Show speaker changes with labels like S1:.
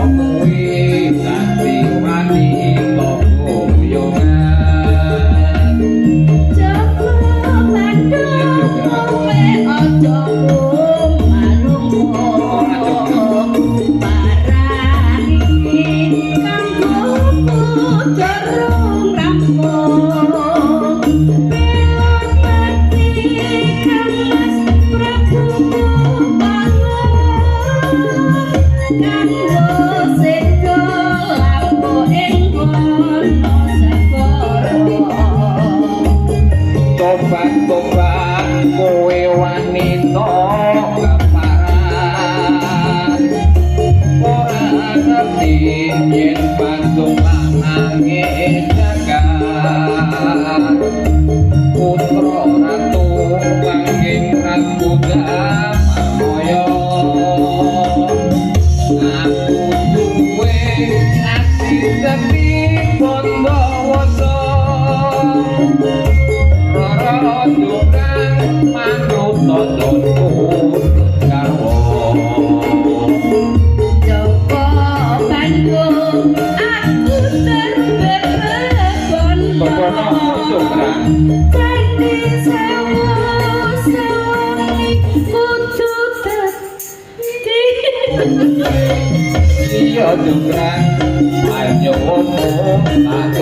S1: Kowe dadi wanita guyongan.
S2: Joko Bandung, kowe aja malungmo. Barang iki kanggo durung rampung. Belon mati Kang Mas Prabu Kala, kang sedo laku ing wana segara.
S1: Tobat tobat kowe wanita keparat, ora ngerti yen Bandung lanange jagat. Putra ratu langgeng Ratu Damarmaya, aku duwe ati sekti Bondowoso. Rara Jonggrang manut tontonku garwa.
S2: Joko Bandung, aku terbebek.
S1: Begono Jonggrang.
S2: Candi sewu sewengi kudu dadi.
S1: Iya Jonggrang, ayo tak